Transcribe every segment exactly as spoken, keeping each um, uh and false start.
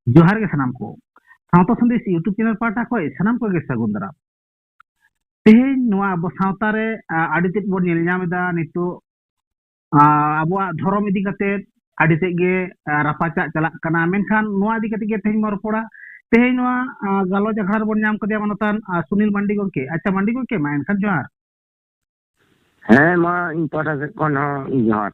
ᱡᱚᱦᱟᱨ ᱜᱮ ᱥᱟᱱᱟᱢ ᱠᱚ᱾ ᱥᱟᱶᱛᱟ ᱥᱟᱸᱫᱮᱥ YouTube ᱪᱮᱱᱮᱞ ᱯᱟᱦᱴᱟ ᱠᱷᱚᱱ ᱥᱟᱱᱟᱢ ᱠᱚᱜᱮ ᱥᱟᱹᱜᱩᱱ ᱫᱟᱨᱟᱢ᱾ ᱛᱮᱦᱮᱧ ᱱᱚᱣᱟ ᱟᱵᱚ ᱥᱟᱶᱛᱟ ᱨᱮ, ᱟ, ᱟᱹᱰᱤ ᱛᱮᱫ ᱵᱚᱱ ᱧᱮᱞ ᱧᱟᱢ ᱮᱫᱟ ᱱᱤᱛᱚᱜ, ᱟ, ᱟᱵᱚᱣᱟᱜ ᱫᱷᱚᱨᱚᱢ ᱤᱫᱤ ᱠᱟᱛᱮ ᱟᱹᱰᱤ ᱛᱮᱫ ᱜᱮ, ᱟ, ᱨᱟᱯᱟᱪᱟᱜ ᱪᱟᱞᱟᱜ ᱠᱟᱱᱟ᱾ ᱢᱮᱱᱠᱷᱟᱱ ᱱᱚᱣᱟ ᱤᱫᱤ ᱠᱟᱛᱮ ᱜᱮ ᱛᱮᱦᱮᱧ ᱵᱚᱱ ᱨᱚᱯᱚᱲᱟ᱾ ᱛᱮᱦᱮᱧ ᱱᱚᱣᱟ, ᱟ, ᱜᱟᱞᱚᱪ ᱟᱠᱷᱲᱟ ᱨᱮᱵᱚᱱ ᱧᱟᱢ ᱠᱟᱫᱮᱭᱟ ᱢᱟᱱᱚᱛᱟᱱ, ᱟ, ᱥᱩᱱᱤᱞ ᱢᱟᱱᱰᱤ ᱜᱚᱢᱠᱮ᱾ ᱟᱪᱪᱷᱟ ᱢᱟᱱᱰᱤ ᱜᱚᱢᱠᱮ, ᱢᱟ ᱮᱱᱠᱷᱟᱱ ᱡᱚᱦᱟᱨ᱾ ᱦᱮᱸ, ᱢᱟ ᱤᱧ ᱯᱟᱦᱴᱟ ᱥᱮᱫ ᱠᱷᱚᱱ ᱦᱚᱸ ᱡᱚᱦᱟᱨ᱾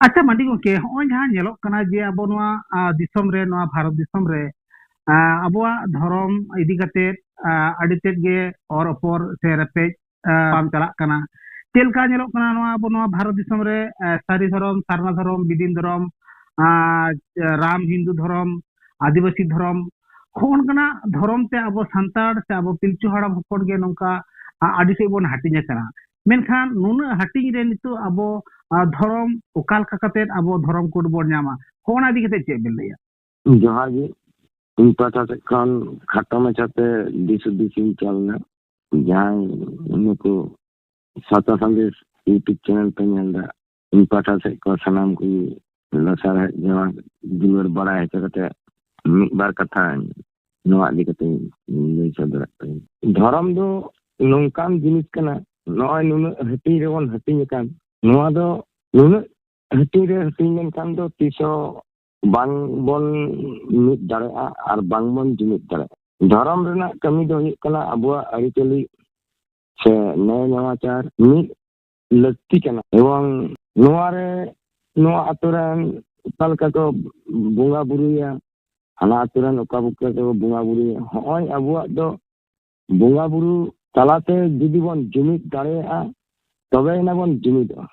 ᱟᱪᱪᱷᱟ ᱢᱟᱱᱰᱤ ᱜᱚᱢᱠᱮ, ᱦᱚᱸᱜᱼᱚᱭ ᱡᱟᱦᱟᱸ ᱧᱮᱞᱚᱜ ᱠᱟᱱᱟ ᱡᱮ ᱟᱵᱚ ᱱᱚᱣᱟ, ᱟ, ᱫᱤᱥᱚᱢ ᱨᱮ, ᱱᱚᱣᱟ ᱵᱷᱟᱨᱚᱛ ᱫᱤᱥᱚᱢ ᱨᱮ, ᱟ, ᱟᱵᱚᱣᱟᱜ ᱫᱷᱚᱨᱚᱢ ᱤᱫᱤ ᱠᱟᱛᱮ, ᱟ, ᱟᱹᱰᱤ ᱛᱮᱫ ᱜᱮ ᱚᱨ ᱚᱯᱚᱨ ᱥᱮ ᱨᱮᱯᱮᱡ, ᱟ, ᱵᱟᱝ ᱪᱟᱞᱟᱜ ᱠᱟᱱᱟ᱾ ᱪᱮᱫ ᱞᱮᱠᱟ ᱧᱮᱞᱚᱜ ᱠᱟᱱᱟ ᱱᱚᱣᱟ ᱟᱵᱚ ᱱᱚᱣᱟ ᱵᱷᱟᱨᱚᱛ ᱫᱤᱥᱚᱢ ᱨᱮ, ᱟ, ᱥᱟᱹᱨᱤ ᱫᱷᱚᱨᱚᱢ, ᱥᱟᱨᱱᱟ ᱫᱷᱚᱨᱚᱢ, ᱵᱤᱫᱤᱱ ᱫᱷᱚᱨᱚᱢ, ᱟ, ᱨᱟᱢ ᱦᱤᱱᱫᱩ ᱫᱷᱚᱨᱚᱢ, ᱟᱹᱫᱤᱵᱟᱹᱥᱤ ᱫᱷᱚᱨᱚᱢ, ᱦᱚᱸᱜᱼᱚ ᱱᱚᱝᱠᱟᱱᱟᱜ ᱫᱷᱚᱨᱚᱢ ᱛᱮ ᱟᱵᱚ ᱥᱟᱱᱛᱟᱲ ᱥᱮ ᱟᱵᱚ ᱯᱤᱞᱪᱩ ᱦᱟᱲᱟᱢ ᱦᱚᱯᱚᱱ ᱜᱮ ᱱᱚᱝᱠᱟ, ᱟ, ᱟᱹᱰᱤ ᱥᱮᱫ ᱵᱚᱱ ᱦᱟᱹᱴᱤᱧ ᱟᱠᱟᱱᱟ᱾ ᱢᱮᱱᱠᱷᱟᱱ ᱱᱩᱱᱟᱹᱜ ᱦᱟᱹᱴᱤᱧ ᱨᱮ ᱱᱤᱛᱚᱜ ᱟᱵᱚ, ᱟ, ᱫᱷᱚᱨᱚᱢ ᱚᱠᱟ ᱞᱮᱠᱟ ᱠᱟᱛᱮᱫ ᱟᱵᱚ ᱫᱷᱚᱨᱚᱢ ᱠᱳᱰ ᱵᱚᱱ ᱧᱟᱢᱟ, ᱦᱚᱸᱜᱼᱚ ᱱᱟ ᱤᱫᱤ ᱠᱟᱛᱮᱫ ᱪᱮᱫ ᱵᱮᱱ ᱞᱟᱹᱭᱟ? ᱡᱚᱦᱟᱨ ᱜᱮ᱾ ᱤᱧ ᱯᱟᱦᱴᱟ ᱥᱮᱫ ᱠᱷᱚᱱ ᱠᱷᱟᱴᱚ ᱢᱟᱪᱷᱟᱛᱮ ᱫᱤᱥ ᱦᱩᱫᱤᱥ ᱤᱧ ᱪᱟᱞ ᱮᱫᱟ᱾ ᱡᱟᱦᱟᱸᱭ ᱱᱩᱠᱩ ᱥᱟᱶᱛᱟ ᱥᱟᱸᱫᱮᱥ YouTube ᱪᱮᱱᱮᱞ ᱯᱮ ᱧᱮᱞ ᱮᱫᱟ, ᱤᱧ ᱯᱟᱦᱴᱟ ᱥᱮᱫ ᱠᱷᱚᱱ ᱥᱟᱱᱟᱢ ᱠᱚ ᱞᱟᱥᱟᱲᱦᱮᱫ ᱡᱚᱦᱟᱨ ᱫᱩᱞᱟᱹᱲ ᱵᱟᱲᱟᱭ ᱦᱚᱪᱚ ᱠᱟᱛᱮ ᱢᱤᱫ ᱵᱟᱨ ᱠᱟᱛᱷᱟ ᱱᱚᱣᱟ ᱤᱫᱤ ᱠᱟᱛᱮ ᱞᱟᱹᱭ ᱥᱚᱫᱚᱨᱟᱜ ᱠᱟᱹᱱᱟᱹᱧ᱾ ᱫᱷᱚᱨᱚᱢ ᱫᱚ ᱱᱚᱝᱠᱟᱱ ᱡᱤᱱᱤᱥ ᱠᱟᱱᱟ, ᱱᱚᱜᱼᱚᱭ ᱱᱩᱱᱟᱹᱜ ᱦᱟᱹᱴᱤᱧ ᱨᱮᱵᱚᱱ ᱦᱟᱹᱴᱤᱧ ᱟᱠᱟᱱ, ᱱᱚᱣᱟ ᱫᱚ ᱱᱩᱱᱟᱹᱜ ᱦᱟᱹᱴᱤᱧ ᱨᱮ ᱦᱟᱹᱴᱤᱧ ᱞᱮᱱᱠᱷᱟᱱ ᱫᱚ ᱛᱤᱥ ᱦᱚᱸ ᱵᱟᱝ ᱵᱚᱱ ᱢᱤᱫ ᱫᱟᱲᱮᱭᱟᱜᱼᱟ ᱟᱨ ᱵᱟᱝ ᱵᱚᱱ ᱡᱩᱢᱤᱫ ᱫᱟᱲᱮᱭᱟᱜᱼᱟ᱾ ᱫᱷᱚᱨᱚᱢ ᱨᱮᱱᱟᱜ ᱠᱟᱹᱢᱤ ᱫᱚ ᱦᱩᱭᱩᱜ ᱠᱟᱱᱟ ᱟᱵᱚᱣᱟᱜ ᱟᱹᱨᱤᱪᱟᱹᱞᱤ ᱥᱮ ᱱᱮᱭ ᱱᱮᱢᱟᱪᱟᱨ ᱢᱤᱫ ᱞᱟᱹᱠᱛᱤ ᱠᱟᱱᱟ᱾ ᱮᱵᱚᱝ ᱱᱚᱣᱟ ᱨᱮ ᱱᱚᱣᱟ ᱟᱛᱳ ᱨᱮᱱ ᱚᱠᱟ ᱞᱮᱠᱟ ᱠᱚ ᱵᱚᱸᱜᱟ ᱵᱩᱨᱩᱭᱟ, ᱦᱟᱱᱟ ᱟᱛᱳ ᱨᱮᱱ ᱚᱠᱟ ᱞᱮᱠᱟ ᱠᱚ ᱵᱚᱸᱜᱟ ᱵᱩᱨᱩᱭᱟ, ᱦᱚᱸᱜᱼᱚᱭ ᱟᱵᱚᱣᱟᱜ ᱫᱚ ᱵᱚᱸᱜᱟ ᱵᱩᱨᱩ ᱛᱟᱞᱟᱛᱮ ᱡᱩᱫᱤ ᱵᱚᱱ ᱡᱩᱢᱤᱫ ᱫᱟᱲᱮᱭᱟᱜᱼᱟ, ᱛᱚᱵᱮ ᱮᱱᱟ ᱵᱚᱱ ᱡᱩᱢᱤᱫᱚᱜᱼᱟ᱾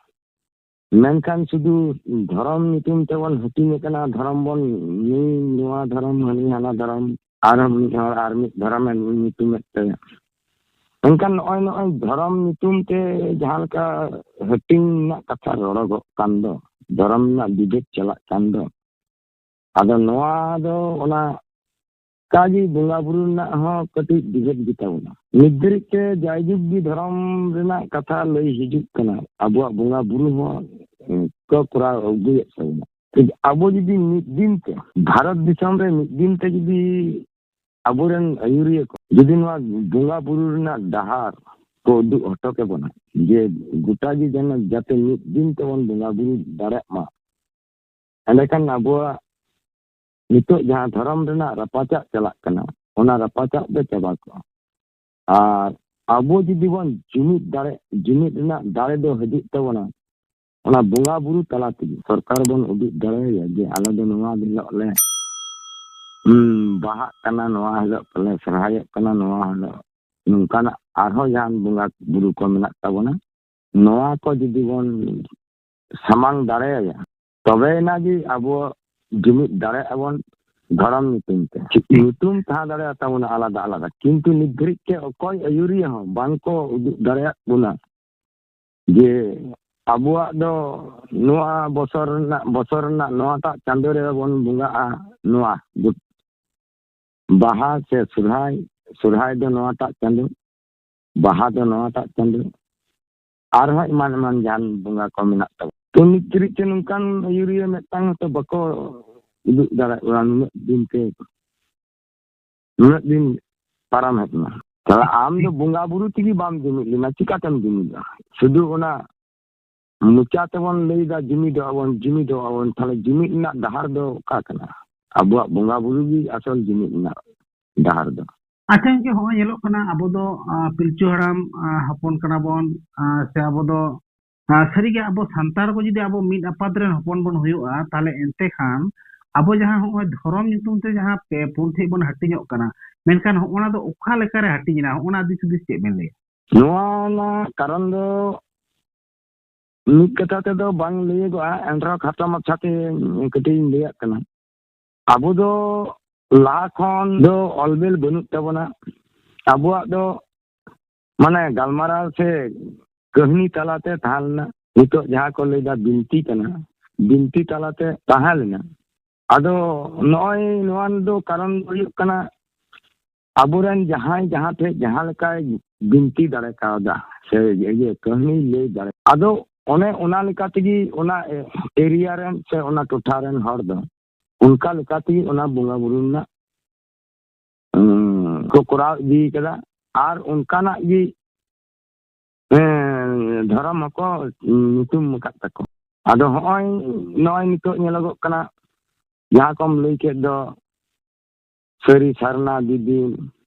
ᱢᱮᱱᱠᱷᱟᱱ ᱥᱩᱫᱷᱩ ᱫᱷᱚᱨᱚᱢ ᱧᱩᱛᱩᱢ ᱛᱮᱵᱚᱱ ᱦᱟᱹᱴᱤᱧ ᱟᱠᱟᱱᱟ, ᱫᱷᱚᱨᱚᱢ ᱵᱚᱱ ᱱᱩᱭ ᱱᱚᱣᱟ ᱫᱷᱚᱨᱚᱢ, ᱦᱟᱹᱱᱤ ᱦᱟᱱᱟ ᱫᱷᱚᱨᱚᱢ, ᱟᱨ ᱢᱤᱫ ᱦᱚᱲ ᱟᱨ ᱢᱤᱫ ᱫᱷᱚᱨᱚᱢᱮ ᱧᱩᱛᱩᱢᱮᱫ ᱛᱟᱭᱟ᱾ ᱢᱮᱱᱠᱷᱟᱱ ᱱᱚᱜᱼᱚᱭ, ᱱᱚᱜᱼᱚᱭ ᱫᱷᱚᱨᱚᱢ ᱧᱩᱛᱩᱢ ᱛᱮ ᱡᱟᱦᱟᱸ ᱞᱮᱠᱟ ᱦᱟᱹᱴᱤᱧ ᱨᱮᱱᱟᱜ ᱠᱟᱛᱷᱟ ᱨᱚᱲᱚᱜᱚᱜ ᱠᱟᱱ ᱫᱚ, ᱫᱷᱚᱨᱚᱢ ᱨᱮᱱᱟᱜ ᱵᱤᱵᱷᱮᱫ ᱪᱟᱞᱟᱜ ᱠᱟᱱ ᱫᱚ, ᱟᱫᱚ ᱱᱚᱣᱟ ᱫᱚ ᱚᱱᱟ ᱠᱟᱜᱮ ᱵᱚᱸᱜᱟ ᱵᱩᱨᱩ ᱨᱮᱱᱟᱜ ᱦᱚᱸ ᱠᱟᱹᱴᱤᱡ ᱵᱤᱵᱷᱮᱫ ᱜᱮᱛᱟ ᱵᱚᱱᱟ᱾ ᱱᱤᱛ ᱫᱷᱟᱹᱨᱤᱡ ᱛᱮ ᱡᱟᱭᱡᱩᱜᱽ ᱜᱮ ᱫᱷᱚᱨᱚᱢ ᱨᱮᱱᱟᱜ ᱠᱟᱛᱷᱟ ᱞᱟᱹᱭ ᱦᱤᱡᱩᱜ ᱠᱟᱱᱟ, ᱟᱵᱚᱣᱟᱜ ᱵᱚᱸᱜᱟ ᱵᱩᱨᱩ ᱦᱚᱸ, ᱮ, ᱠᱚ ᱠᱚᱨᱟᱣ ᱟᱹᱜᱩᱭᱮᱫ ᱛᱟᱵᱚᱱᱟ᱾ ᱟᱵᱚ ᱡᱩᱫᱤ ᱢᱤᱫ ᱫᱤᱱ ᱛᱮ, ᱵᱷᱟᱨᱚᱛ ᱫᱤᱥᱚᱢ ᱨᱮ ᱢᱤᱫ ᱫᱤᱱ ᱛᱮ ᱡᱩᱫᱤ ᱟᱵᱚᱨᱮᱱ ᱟᱹᱭᱩᱨᱤᱭᱟᱹ ᱠᱚ ᱡᱩᱫᱤ ᱱᱚᱣᱟ ᱵᱚᱸᱜᱟ ᱵᱩᱨᱩ ᱨᱮᱱᱟᱜ ᱰᱟᱦᱟᱨ ᱠᱚ ᱩᱫᱩᱜ ᱦᱚᱴᱚ ᱠᱮᱵᱚᱱᱟ, ᱡᱮ ᱜᱚᱴᱟ ᱜᱮ ᱡᱮᱱᱚ ᱡᱟᱛᱮ ᱢᱤᱫ ᱫᱤᱱ ᱛᱮᱵᱚᱱ ᱵᱚᱸᱜᱟ ᱵᱩᱨᱩ ᱫᱟᱲᱮᱭᱟᱜ ᱢᱟ, ᱮᱸᱰᱮᱠᱷᱟᱱ ᱟᱵᱚᱣᱟᱜ ᱱᱤᱛᱚᱜ ᱡᱟᱦᱟᱸ ᱫᱷᱚᱨᱚᱢ ᱨᱮᱱᱟᱜ ᱨᱟᱯᱟᱪᱟᱜ ᱪᱟᱞᱟᱜ ᱠᱟᱱᱟ, ᱚᱱᱟ ᱨᱟᱯᱟᱪᱟᱜ ᱫᱚ ᱪᱟᱵᱟ ᱠᱚᱜᱼᱟ᱾ ᱟᱨ ᱟᱵᱚ ᱡᱩᱫᱤ ᱵᱚᱱ ᱡᱩᱢᱤᱫ ᱫᱟᱲᱮ, ᱡᱩᱢᱤᱫ ᱨᱮᱱᱟᱜ ᱫᱟᱲᱮ ᱫᱚ ᱦᱤᱡᱩᱜ ᱛᱟᱵᱚᱱᱟ ᱚᱱᱟ ᱵᱚᱸᱜᱟ ᱵᱩᱨᱩ ᱛᱟᱞᱟ ᱛᱮᱜᱮ᱾ ᱥᱚᱨᱠᱟᱨ ᱵᱚᱱ ᱩᱫᱩᱜ ᱫᱟᱲᱮᱭᱟᱭᱟ ᱡᱮ ᱟᱞᱮ ᱫᱚ ᱱᱚᱣᱟ ᱦᱤᱞᱳᱜ ᱞᱮ, ᱦᱩᱸ, ᱵᱟᱦᱟᱜ ᱠᱟᱱᱟ, ᱱᱚᱣᱟ ᱦᱤᱞᱳᱜ ᱞᱮ ᱥᱚᱨᱦᱟᱭᱚᱜ ᱠᱟᱱᱟ, ᱱᱚᱣᱟ ᱦᱤᱞᱳᱜ ᱱᱚᱝᱠᱟᱱᱟᱜ ᱟᱨᱦᱚᱸ ᱡᱟᱦᱟᱱ ᱵᱚᱸᱜᱟ ᱵᱩᱨᱩ ᱠᱚ ᱢᱮᱱᱟᱜ ᱛᱟᱵᱚᱱᱟ, ᱱᱚᱣᱟ ᱠᱚ ᱡᱩᱫᱤ ᱵᱚᱱ ᱥᱟᱢᱟᱝ ᱫᱟᱲᱮᱭᱟᱭᱟ, ᱛᱚᱵᱮ ᱮᱱᱟ ᱜᱮ ᱟᱵᱚ ᱡᱩᱢᱤᱫ ᱫᱟᱲᱮᱭᱟᱜᱼᱟ ᱵᱚᱱ ᱫᱷᱚᱨᱚᱢ ᱧᱩᱛᱩᱢ ᱛᱮ᱾ ᱧᱩᱛᱩᱢ ᱛᱟᱦᱮᱸ ᱫᱟᱲᱮᱭᱟᱜ ᱛᱟᱵᱚᱱᱟ ᱟᱞᱟᱫᱟ ᱟᱞᱟᱫᱟ, ᱠᱤᱱᱛᱩ ᱱᱤᱛ ᱫᱷᱟᱹᱨᱤᱡ ᱛᱮ ᱚᱠᱚᱭ ᱟᱹᱭᱩᱨᱤᱭᱟᱹ ᱦᱚᱸ ᱵᱟᱝ ᱠᱚ ᱩᱫᱩᱜ ᱫᱟᱲᱮᱭᱟᱜ ᱵᱚᱱᱟ ᱡᱮ ᱟᱵᱚᱣᱟᱜ ᱫᱚ ᱱᱚᱣᱟ ᱵᱚᱥᱚᱨ ᱨᱮᱱᱟᱜ, ᱵᱚᱥᱚᱨ ᱨᱮᱱᱟᱜ ᱱᱚᱣᱟᱴᱟᱜ ᱪᱟᱸᱫᱳ ᱨᱮ ᱵᱚᱱ ᱵᱚᱸᱜᱟᱜᱼᱟ ᱱᱚᱣᱟ ᱜᱚᱴ-, ᱵᱟᱦᱟ ᱥᱮ ᱥᱚᱨᱦᱟᱭ, ᱥᱚᱨᱦᱟᱭ ᱫᱚ ᱱᱚᱣᱟᱴᱟᱜ ᱪᱟᱸᱫᱳ, ᱵᱟᱦᱟ ᱫᱚ ᱱᱚᱣᱟᱴᱟᱜ ᱪᱟᱸᱫᱳ, ᱟᱨᱦᱚᱸ ᱮᱢᱟᱱ ᱮᱢᱟᱱ ᱡᱟᱦᱟᱱ ᱵᱚᱸᱜᱟ ᱠᱚ ᱢᱮᱱᱟᱜ ᱛᱟᱵᱚᱱᱟ᱾ ᱛᱚ ᱱᱤᱛ ᱫᱷᱟᱹᱨᱤᱡ ᱛᱮ ᱱᱚᱝᱠᱟᱱ ᱟᱹᱭᱩᱨᱤᱭᱟᱹ ᱢᱤᱫᱴᱟᱝ ᱦᱚᱸᱛᱚ ᱵᱟᱠᱚ ᱩᱫᱩᱜ ᱫᱟᱲᱮᱭᱟᱜ ᱠᱟᱱᱟ ᱱᱩᱱᱟᱹᱜ ᱫᱤᱱ ᱛᱮ᱾ ᱱᱩᱱᱟᱹᱜ ᱫᱤᱱ ᱯᱟᱨᱚᱢ ᱦᱮᱡ ᱮᱱᱟ᱾ ᱛᱟᱦᱞᱮ ᱟᱢ ᱫᱚ ᱵᱚᱸᱜᱟ ᱵᱩᱨᱩ ᱛᱮᱜᱮ ᱵᱟᱢ ᱡᱩᱢᱤᱫ ᱞᱮᱱᱟ, ᱪᱤᱠᱟᱛᱮᱢ ᱡᱩᱢᱤᱫᱚᱜᱼᱟ? ᱥᱩᱫᱷᱩ ᱚᱱᱟ ᱢᱚᱪᱟ ᱛᱮᱵᱚᱱ ᱞᱟᱹᱭᱫᱟ ᱡᱩᱢᱤᱫᱚᱜ ᱟᱵᱚᱱ, ᱡᱩᱢᱤᱫᱚᱜ ᱟᱵᱚᱱ, ᱛᱟᱦᱞᱮ ᱡᱩᱢᱤᱫ ᱨᱮᱱᱟᱜ ᱰᱟᱦᱟᱨ ᱫᱚ ᱚᱠᱟ ᱠᱟᱱᱟ? ᱟᱵᱚᱣᱟᱜ ᱵᱚᱸᱜᱟ ᱵᱩᱨᱩ ᱜᱮ ᱟᱥᱚᱞ ᱡᱩᱢᱤᱫ ᱨᱮᱱᱟᱜ ᱰᱟᱦᱟᱨ ᱫᱚ᱾ ᱟᱪᱪᱷᱟ ᱜᱚᱝᱠᱮ, ᱦᱚᱸᱜᱼᱚᱭ ᱧᱮᱞᱚᱜ ᱠᱟᱱᱟ ᱟᱵᱚ ᱫᱚ, ᱟᱸ, ᱯᱤᱞᱪᱩ ᱦᱟᱲᱟᱢ, ᱟᱸ, ᱦᱚᱯᱚᱱ ᱠᱟᱱᱟ ᱵᱚᱱ, ᱟᱸ, ᱥᱮ ᱟᱵᱚ ᱫᱚ, ᱟᱸ, ᱥᱟᱹᱨᱤᱜᱮ ᱟᱵᱚ ᱥᱟᱱᱛᱟᱲ ᱠᱚ ᱡᱩᱫᱤ ᱟᱵᱚ ᱢᱤᱫ ᱟᱯᱟᱛ ᱨᱮᱱ ᱦᱚᱯᱚᱱ ᱵᱚᱱ ᱦᱩᱭᱩᱜᱼᱟ, ᱛᱟᱦᱞᱮ ᱮᱱᱛᱮ ᱠᱷᱟᱱ ᱟᱵᱚ ᱡᱟᱦᱟᱸ ᱦᱚᱸᱜᱼᱚᱭ ᱫᱷᱚᱨᱚᱢ ᱧᱩᱛᱩᱢ ᱛᱮ ᱡᱟᱦᱟᱸ ᱯᱮ ᱯᱩᱱ ᱴᱷᱮᱡ ᱵᱚᱱ ᱦᱟᱹᱴᱤᱧᱚᱜ ᱠᱟᱱᱟ, ᱢᱮᱱᱠᱷᱟᱱ ᱦᱚᱸᱜᱼᱚᱱᱟ ᱫᱚ ᱚᱠᱟ ᱞᱮᱠᱟᱨᱮ ᱦᱟᱹᱴᱤᱧ ᱮᱱᱟ, ᱦᱚᱸᱜᱼᱚᱱᱟ ᱫᱤᱥ ᱦᱩᱫᱤᱥ ᱪᱮᱫ ᱵᱮᱱ ᱞᱟᱹᱭᱟ? ᱱᱚᱣᱟ ᱨᱮᱱᱟᱜ ᱠᱟᱨᱚᱱ ᱫᱚ ᱢᱤᱫ ᱠᱟᱛᱷᱟ ᱛᱮᱫᱚ ᱵᱟᱝ ᱞᱟᱹᱭᱟᱹᱜᱚᱜᱼᱟ, ᱮᱱ ᱨᱮᱦᱚᱸ ᱠᱷᱟᱴᱚ ᱢᱟᱪᱷᱟᱛᱮ ᱠᱟᱹᱴᱤᱡ ᱤᱧ ᱞᱟᱹᱭᱟᱜ ᱠᱟᱱᱟ᱾ ᱟᱵᱚ ᱫᱚ ᱞᱟᱦᱟ ᱠᱷᱚᱱ ᱫᱚ ᱚᱞᱵᱮᱞ ᱵᱟᱹᱱᱩᱜ ᱛᱟᱵᱚᱱᱟ᱾ ᱟᱵᱚᱣᱟᱜ ᱫᱚ ᱢᱟᱱᱮ ᱜᱟᱞᱢᱟᱨᱟᱣ ᱥᱮ ᱠᱟᱹᱦᱱᱤ ᱛᱟᱞᱟᱛᱮ ᱛᱟᱦᱮᱸ ᱞᱮᱱᱟ᱾ ᱱᱤᱛᱚᱜ ᱡᱟᱦᱟᱸ ᱠᱚ ᱞᱟᱹᱭᱫᱟ ᱵᱤᱱᱛᱤ ᱠᱟᱱᱟ, ᱵᱤᱱᱛᱤ ᱛᱟᱞᱟᱛᱮ ᱛᱟᱦᱮᱸ ᱞᱮᱱᱟ᱾ ᱟᱫᱚ ᱱᱚᱜᱼᱚᱭ ᱱᱚᱣᱟ ᱫᱚ ᱠᱟᱨᱚᱱ ᱫᱚ ᱦᱩᱭᱩᱜ ᱠᱟᱱᱟ, ᱟᱵᱚᱨᱮᱱ ᱡᱟᱦᱟᱸᱭ ᱡᱟᱦᱟᱸ ᱴᱷᱮᱡ ᱡᱟᱦᱟᱸ ᱞᱮᱠᱟᱭ ᱵᱤᱱᱛᱤ ᱫᱟᱲᱮ ᱠᱟᱣᱫᱟ ᱥᱮ ᱤᱭᱟᱹ ᱠᱟᱹᱦᱱᱤ ᱞᱟᱹᱭ ᱫᱟᱲᱮ, ᱟᱫᱚ ᱚᱱᱮ ᱚᱱᱟ ᱞᱮᱠᱟ ᱛᱮᱜᱮ ᱚᱱᱟ ᱮᱨᱤᱭᱟ ᱨᱮᱱ ᱥᱮ ᱚᱱᱟ ᱴᱚᱴᱷᱟ ᱨᱮᱱ ᱦᱚᱲ ᱫᱚ ᱚᱱᱠᱟ ᱞᱮᱠᱟ ᱛᱮᱜᱮ ᱚᱱᱟ ᱵᱚᱸᱜᱟ ᱵᱩᱨᱩ ᱨᱮᱱᱟᱜ, ᱩᱸ, ᱠᱚ ᱠᱚᱨᱟᱣ ᱤᱫᱤ ᱠᱟᱫᱟ᱾ ᱟᱨ ᱚᱱᱠᱟᱱᱟᱜ ᱜᱮ, ᱮᱸ, ᱫᱷᱚᱨᱚᱢ ᱦᱚᱸᱠᱚ ᱧᱩᱛᱩᱢ ᱟᱠᱟᱫ ᱛᱟᱠᱚ᱾ ᱟᱫᱚ ᱦᱚᱸᱜᱼᱚᱭ, ᱱᱚᱜᱼᱚᱭ ᱱᱤᱛᱚᱜ ᱧᱮᱞᱚᱜᱚᱜ ᱠᱟᱱᱟ, ᱡᱟᱦᱟᱸ ᱠᱚᱢ ᱞᱟᱹᱭ ᱠᱮᱫ ᱫᱚ, ᱥᱟᱹᱨᱤ ᱥᱟᱨᱱᱟ ᱫᱤᱫᱤ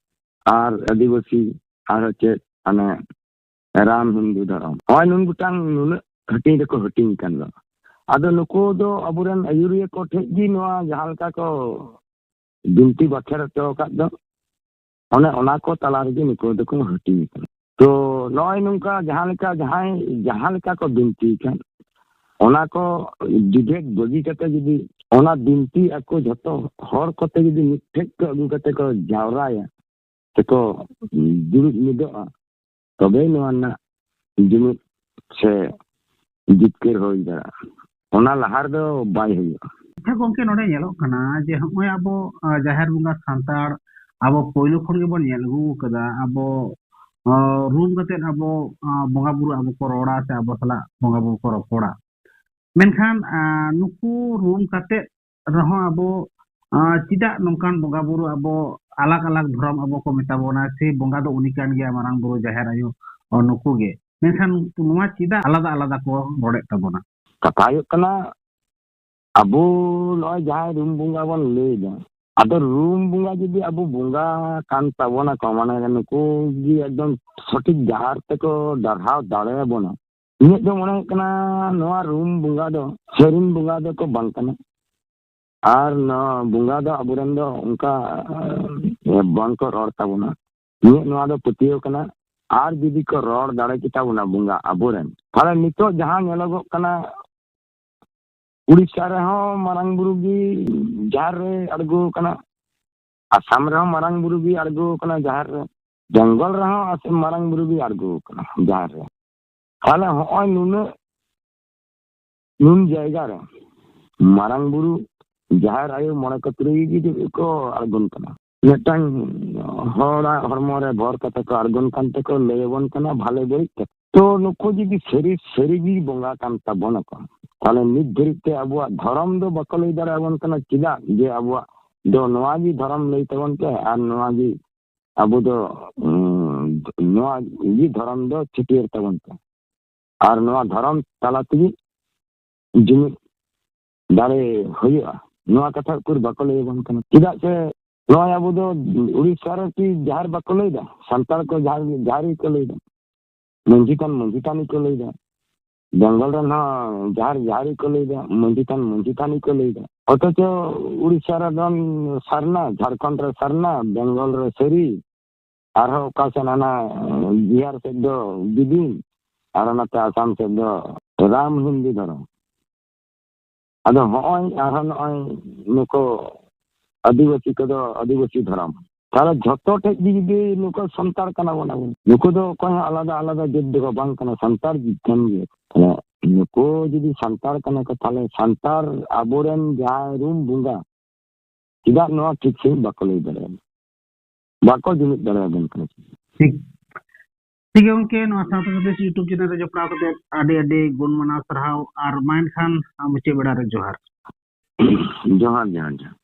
ᱟᱨ ᱟᱹᱫᱤᱵᱟᱹᱥᱤ ᱟᱨ ᱪᱮᱫ ᱦᱟᱱᱮ ᱨᱟᱢ ᱦᱤᱱᱫᱩ ᱫᱷᱚᱨᱚᱢ, ᱱᱚᱜᱼᱚᱭ ᱱᱩᱱ ᱜᱚᱴᱟᱝ ᱱᱩᱱᱟᱹᱜ ᱦᱟᱹᱴᱤᱧ ᱨᱮᱠᱚ ᱦᱟᱹᱴᱤᱧ ᱠᱟᱱ ᱫᱚ᱾ ᱟᱫᱚ ᱱᱩᱠᱩ ᱫᱚ ᱟᱵᱚᱨᱮᱱ ᱟᱹᱭᱩᱨᱤᱭᱟᱹ ᱠᱚ ᱴᱷᱮᱡ ᱜᱮ ᱱᱚᱣᱟ ᱡᱟᱦᱟᱸ ᱞᱮᱠᱟ ᱠᱚ ᱵᱤᱱᱛᱤ ᱵᱟᱠᱷᱮᱲ ᱦᱚᱪᱚ ᱟᱠᱟᱫ ᱫᱚ, ᱚᱱᱮ ᱚᱱᱟ ᱠᱚ ᱛᱟᱞᱟ ᱨᱮᱜᱮ ᱱᱩᱠᱩ ᱫᱚᱠᱚ ᱦᱟᱹᱴᱤᱧ ᱠᱟᱱᱟ᱾ ᱛᱚ ᱱᱚᱜᱼᱚᱭ ᱱᱚᱝᱠᱟ ᱡᱟᱦᱟᱸ ᱞᱮᱠᱟ ᱡᱟᱦᱟᱸᱭ ᱡᱟᱦᱟᱸ ᱞᱮᱠᱟ ᱠᱚ ᱵᱤᱱᱛᱤ ᱠᱟᱱ, ᱚᱱᱟ ᱠᱚ ᱵᱤᱵᱷᱮᱫ ᱵᱟᱹᱜᱤ ᱠᱟᱛᱮ ᱡᱩᱫᱤ ᱚᱱᱟ ᱵᱤᱱᱛᱤ ᱟᱠᱚ ᱡᱷᱚᱛᱚ ᱦᱚᱲ ᱠᱚᱛᱮ ᱡᱩᱫᱤ ᱢᱤᱫᱴᱷᱮᱡ ᱠᱚ ᱟᱹᱜᱩ ᱠᱟᱛᱮ ᱠᱚ ᱡᱟᱣᱨᱟᱭᱟ, ᱛᱮᱠᱚ ᱫᱩᱲᱩᱵ ᱢᱤᱫᱚᱜᱼᱟ, ᱛᱚᱵᱮ ᱱᱚᱣᱟ ᱨᱮᱱᱟᱜ ᱡᱩᱢᱤᱫ ᱥᱮ ᱡᱤᱛᱠᱟᱹᱨ ᱦᱩᱭ ᱫᱟᱲᱮᱭᱟᱜᱼᱟ᱾ ᱚᱱᱟ ᱞᱟᱦᱟ ᱨᱮᱫᱚ ᱵᱟᱭ ᱦᱩᱭᱩᱜᱼᱟ᱾ ᱟᱪᱪᱷᱟ ᱜᱚᱢᱠᱮ, ᱱᱚᱰᱮ ᱧᱮᱞᱚᱜ ᱠᱟᱱᱟ ᱡᱮ ᱦᱚᱸᱜᱼᱚᱭ ᱟᱵᱚ, ᱟ, ᱡᱟᱦᱮᱨ ᱵᱚᱸᱜᱟ ᱥᱟᱱᱛᱟᱲ ᱟᱵᱚ ᱯᱳᱭᱞᱳ ᱠᱷᱚᱱ ᱜᱮᱵᱚᱱ ᱧᱮᱞ ᱟᱹᱜᱩ ᱟᱠᱟᱫᱟ, ᱟᱵᱚ, ᱟ, ᱨᱩᱢ ᱠᱟᱛᱮᱫ ᱟᱵᱚ, ᱟ, ᱵᱚᱸᱜᱟ ᱵᱩᱨᱩ ᱟᱵᱚ ᱠᱚ ᱨᱚᱲᱟ ᱥᱮ ᱟᱵᱚ ᱥᱟᱞᱟᱜ ᱵᱚᱸᱜᱟ ᱵᱩᱨᱩ ᱠᱚ ᱨᱚᱯᱚᱲᱟ᱾ ᱢᱮᱱᱠᱷᱟᱱ, ᱟ, ᱱᱩᱠᱩ ᱨᱩᱢ ᱠᱟᱛᱮᱫ ᱨᱮᱦᱚᱸ ᱟᱵᱚ, ᱟ, ᱪᱮᱫᱟᱜ ᱱᱚᱝᱠᱟᱱ ᱵᱚᱸᱜᱟ ᱵᱩᱨᱩ ᱟᱵᱚ ᱟᱞᱟᱜᱽ ᱟᱞᱟᱜᱽ ᱫᱷᱚᱨᱚᱢ ᱟᱵᱚ ᱠᱚ ᱢᱮᱛᱟ ᱵᱚᱱᱟ, ᱥᱮ ᱵᱚᱸᱜᱟ ᱫᱚ ᱩᱱᱤ ᱠᱟᱱ ᱜᱮᱭᱟ, ᱢᱟᱨᱟᱝ ᱵᱩᱨᱩ, ᱡᱟᱦᱮᱨ ᱟᱭᱳ, ᱚ, ᱱᱩᱠᱩ ᱜᱮ? ᱢᱮᱱᱠᱷᱟᱱ ᱱᱚᱣᱟ ᱪᱮᱫᱟᱜ ᱟᱞᱟᱫᱟ ᱟᱞᱟᱫᱟ ᱠᱚ ᱨᱚᱲᱮᱫ ᱛᱟᱵᱚᱱᱟ? ᱠᱟᱛᱷᱟ ᱦᱩᱭᱩᱜ ᱠᱟᱱᱟ, ᱟᱵᱚ ᱱᱚᱜᱼᱚᱭ ᱡᱟᱦᱟᱸᱭ ᱨᱩᱢ ᱵᱚᱸᱜᱟ ᱵᱚᱱ ᱞᱟᱹᱭ ᱮᱫᱟ, ᱟᱫᱚ ᱨᱩᱢ ᱵᱚᱸᱜᱟ ᱡᱩᱫᱤ ᱟᱵᱚ ᱵᱚᱸᱜᱟ ᱠᱟᱱ ᱛᱟᱵᱚᱱᱟ ᱠᱚ, ᱢᱟᱱᱮ ᱱᱩᱠᱩ ᱜᱮ ᱮᱠᱫᱚᱢ ᱥᱚᱴᱷᱤᱠ ᱰᱟᱦᱟᱨ ᱛᱮᱠᱚ ᱰᱟᱨᱦᱟᱣ ᱫᱟᱲᱮᱭᱟᱵᱚᱱᱟ, ᱤᱧᱟᱹᱜ ᱫᱚ ᱢᱚᱱᱮ ᱦᱩᱭᱩᱜ ᱠᱟᱱᱟ ᱱᱚᱣᱟ ᱨᱩᱢ ᱵᱚᱸᱜᱟ ᱫᱚ ᱥᱟᱹᱨᱤᱱ ᱵᱚᱸᱜᱟ ᱫᱚᱠᱚ ᱵᱟᱝ ᱠᱟᱱᱟ᱾ ᱟᱨ ᱱᱚᱣᱟ ᱵᱚᱸᱜᱟ ᱫᱚ ᱟᱵᱚᱨᱮᱱ ᱫᱚ ᱚᱱᱠᱟ, ᱮ, ᱵᱟᱝ ᱠᱚ ᱨᱚᱲ ᱛᱟᱵᱚᱱᱟ᱾ ᱤᱧᱟᱹᱜ ᱱᱚᱣᱟ ᱫᱚ ᱯᱟᱹᱛᱭᱟᱹᱣ ᱠᱟᱱᱟ᱾ ᱟᱨ ᱡᱩᱫᱤ ᱠᱚ ᱨᱚᱲ ᱫᱟᱲᱮ ᱠᱮᱛᱟ ᱵᱚᱱᱟ ᱵᱚᱸᱜᱟ ᱟᱵᱚᱨᱮᱱ, ᱛᱟᱦᱞᱮ ᱱᱤᱛᱚᱜ ᱡᱟᱦᱟᱸ ᱧᱮᱞᱚᱜᱚᱜ ᱠᱟᱱᱟ, ᱩᱲᱤᱥᱥᱟ ᱨᱮᱦᱚᱸ ᱢᱟᱨᱟᱝ ᱵᱩᱨᱩ ᱜᱮ ᱡᱟᱦᱮᱨ ᱨᱮ ᱟᱬᱜᱚ ᱠᱟᱱᱟ, ᱟᱥᱟᱢ ᱨᱮᱦᱚᱸ ᱢᱟᱨᱟᱝ ᱵᱩᱨᱩ ᱜᱮ ᱟᱬᱜᱚ ᱠᱟᱱᱟ ᱡᱟᱦᱮᱨ ᱨᱮ, ᱵᱮᱝᱜᱚᱞ ᱨᱮᱦᱚᱸ ᱟᱥ-, ᱢᱟᱨᱟᱝ ᱵᱩᱨᱩ ᱜᱮ ᱟᱬᱜᱚ ᱠᱟᱱᱟ ᱡᱟᱦᱮᱨ ᱨᱮ᱾ ᱛᱟᱦᱞᱮ ᱦᱚᱸᱜᱼᱚᱭ ᱱᱩᱱᱟᱹᱜ, ᱱᱩᱱ ᱡᱟᱭᱜᱟ ᱨᱮ ᱢᱟᱨᱟᱝ ᱵᱩᱨᱩ, ᱡᱟᱦᱮᱨ ᱟᱭᱳ, ᱢᱚᱬᱮ ᱠᱚ ᱛᱩᱨᱩᱭ ᱜᱮ ᱡᱩᱫᱤ ᱠᱚ ᱟᱬᱜᱚᱱ ᱠᱟᱱᱟ, ᱢᱤᱫᱴᱟᱝ ᱦᱚᱲᱟᱜ ᱦᱚᱲᱢᱚ ᱨᱮ ᱵᱷᱚᱨ ᱠᱟᱛᱮ ᱠᱚ ᱟᱬᱜᱚᱱ ᱠᱟᱱ ᱛᱮᱠᱚ ᱞᱟᱹᱭ ᱟᱵᱚᱱ ᱠᱟᱱᱟ ᱵᱷᱟᱞᱮ ᱵᱟᱹᱲᱤᱡ ᱠᱟᱛᱷᱟ᱾ ᱛᱚ ᱱᱩᱠᱩ ᱡᱩᱫᱤ ᱥᱟᱹᱨᱤ ᱥᱟᱹᱨᱤ ᱜᱮ ᱵᱚᱸᱜᱟ ᱠᱟᱱ ᱛᱟᱵᱚᱱᱟᱠᱚ, ᱛᱟᱦᱞᱮ ᱱᱤᱛ ᱫᱷᱟᱹᱨᱤᱡ ᱛᱮ ᱟᱵᱚᱣᱟᱜ ᱫᱷᱚᱨᱚᱢ ᱫᱚ ᱵᱟᱠᱚ ᱞᱟᱹᱭ ᱫᱟᱲᱮᱭᱟᱵᱚᱱ ᱠᱟᱱᱟ᱾ ᱪᱮᱫᱟᱜ ᱡᱮ ᱟᱵᱚᱣᱟᱜ ᱫᱚ ᱱᱚᱣᱟ ᱜᱮ ᱫᱷᱚᱨᱚᱢ ᱞᱟᱹᱭ ᱛᱟᱵᱚᱱ ᱯᱮ, ᱟᱨ ᱱᱚᱣᱟ ᱜᱮ ᱟᱵᱚ ᱫᱚ, ᱩᱸ, ᱱᱚᱣᱟ ᱜᱮ ᱫᱷᱚᱨᱚᱢ ᱫᱚ ᱪᱷᱟᱹᱴᱭᱟᱹᱨ ᱛᱟᱵᱚᱱ ᱯᱮ, ᱟᱨ ᱱᱚᱣᱟ ᱫᱷᱚᱨᱚᱢ ᱛᱟᱞᱟ ᱛᱮᱜᱮ ᱡᱩᱢᱤᱫ ᱫᱟᱲᱮ ᱦᱩᱭᱩᱜᱼᱟ᱾ ᱱᱚᱣᱟ ᱠᱟᱛᱷᱟ ᱩᱠᱩᱨ ᱵᱟᱠᱚ ᱞᱟᱹᱭ ᱟᱵᱚᱱ ᱠᱟᱱᱟ᱾ ᱪᱮᱫᱟᱜ ᱥᱮ ᱱᱚᱜᱼᱚᱭ ᱟᱵᱚ ᱫᱚ ᱩᱲᱤᱥᱥᱟ ᱨᱮ ᱠᱤ ᱡᱟᱦᱮᱨ ᱵᱟᱠᱚ ᱞᱟᱹᱭ ᱮᱫᱟ? ᱥᱟᱱᱛᱟᱲ ᱠᱚ ᱡᱟᱦᱮᱨ, ᱡᱟᱦᱮᱨ ᱜᱮᱠᱚ ᱞᱟᱹᱭ ᱮᱫᱟ, ᱢᱟᱹᱡᱷᱤ ᱛᱷᱟᱱ ᱢᱟᱹᱡᱷᱤ ᱛᱷᱟᱱ ᱜᱮᱠᱚ ᱞᱟᱹᱭ ᱮᱫᱟ, ᱵᱮᱝᱜᱚᱞ ᱨᱮᱱ ᱦᱚᱸ ᱡᱟᱦᱮᱨ ᱡᱟᱦᱮᱨ ᱜᱮᱠᱚ ᱞᱟᱹᱭ ᱮᱫᱟ, ᱢᱟᱹᱡᱷᱤ ᱛᱷᱟᱱ ᱢᱟᱹᱡᱷᱤ ᱛᱷᱟᱱ ᱜᱮᱠᱚ ᱞᱟᱹᱭ ᱮᱫᱟ᱾ ᱚᱛᱷᱚᱪᱚ ᱩᱲᱤᱥᱥᱟ ᱨᱮᱫᱚ ᱥᱟᱨᱱᱟ, ᱡᱷᱟᱲᱠᱷᱚᱸᱰ ᱨᱮ ᱥᱟᱨᱱᱟ, ᱵᱮᱝᱜᱚᱞ ᱨᱮ ᱥᱟᱹᱨᱤ, ᱟᱨᱦᱚᱸ ᱚᱠᱟ ᱥᱮᱫ ᱦᱟᱱᱟ ᱵᱤᱦᱟᱨ ᱥᱮᱫ ᱫᱚ ᱵᱤᱫᱤᱱ, ᱟᱨ ᱱᱚᱛᱮ ᱟᱥᱟᱢ ᱥᱮᱫ ᱫᱚ ᱨᱟᱢ ᱦᱤᱱᱫᱩ ᱫᱷᱚᱨᱚᱢ᱾ ᱟᱫᱚ ᱦᱚᱸᱜᱼᱚᱭ ᱟᱨᱦᱚᱸ ᱱᱚᱜᱼᱚᱭ ᱱᱩᱠᱩ ᱟᱹᱫᱤᱵᱟᱹᱥᱤ ᱠᱚᱫᱚ ᱟᱹᱫᱤᱵᱟᱹᱥᱤ ᱫᱷᱚᱨᱚᱢ᱾ ᱛᱟᱦᱞᱮ ᱡᱷᱚᱛᱚ ᱴᱷᱮᱡ ᱜᱮ ᱡᱩᱫᱤ ᱱᱩᱠᱩ ᱥᱟᱱᱛᱟᱲ ᱠᱟᱱᱟ ᱵᱚᱱ ᱟᱵᱚ, ᱱᱩᱠᱩ ᱫᱚ ᱚᱠᱚᱭ ᱦᱚᱸ ᱟᱞᱟᱫᱟ ᱟᱞᱟᱫᱟ ᱡᱟᱹᱛ ᱫᱚᱠᱚ ᱵᱟᱝ ᱠᱟᱱᱟ, ᱥᱟᱱᱛᱟᱲ ᱠᱟᱱ ᱜᱮᱭᱟ᱾ ᱛᱟᱦᱞᱮ ᱱᱩᱠᱩ ᱡᱩᱫᱤ ᱥᱟᱱᱛᱟᱲ ᱠᱟᱱᱟ ᱠᱚ, ᱛᱟᱦᱞᱮ ᱥᱟᱱᱛᱟᱲ ᱟᱵᱚᱨᱮᱱ ᱡᱟᱦᱟᱸᱭ ᱨᱩᱢ ᱵᱚᱸᱜᱟ ᱪᱮᱫᱟᱜ ᱱᱚᱣᱟ ᱴᱷᱤᱠ ᱥᱟᱺᱦᱤᱡ ᱵᱟᱠᱚ ᱞᱟᱹᱭ ᱫᱟᱲᱮᱭᱟᱜᱼᱟ? ᱵᱟᱠᱚ ᱡᱩᱢᱤᱫ ᱫᱟᱲᱮᱭᱟᱵᱚᱱ ᱠᱟᱱᱟ᱾ ᱴᱷᱤᱠ᱾ ᱴᱷᱤᱠ ᱜᱮᱭᱟ ᱜᱚᱢᱠᱮ, ᱱᱚᱣᱟ ᱥᱟᱶᱛᱟ ᱥᱟᱸᱫᱮᱥ YouTube ᱪᱮᱱᱮᱞ ᱨᱮ ᱡᱚᱯᱲᱟᱣ ᱠᱟᱛᱮ ᱟᱹᱰᱤ ᱟᱹᱰᱤ ᱜᱩᱱ ᱢᱟᱱᱟᱣ ᱥᱟᱨᱦᱟᱣ, ᱟᱨ ᱢᱟ ᱮᱱᱠᱷᱟᱱ ᱢᱩᱪᱟᱹᱫ ᱵᱮᱲᱟ ᱨᱮ ᱡᱚᱦᱟᱨ᱾ ᱡᱚᱦᱟᱨ, ᱡᱚᱦᱟᱨ, ᱡᱚᱦᱟᱨ᱾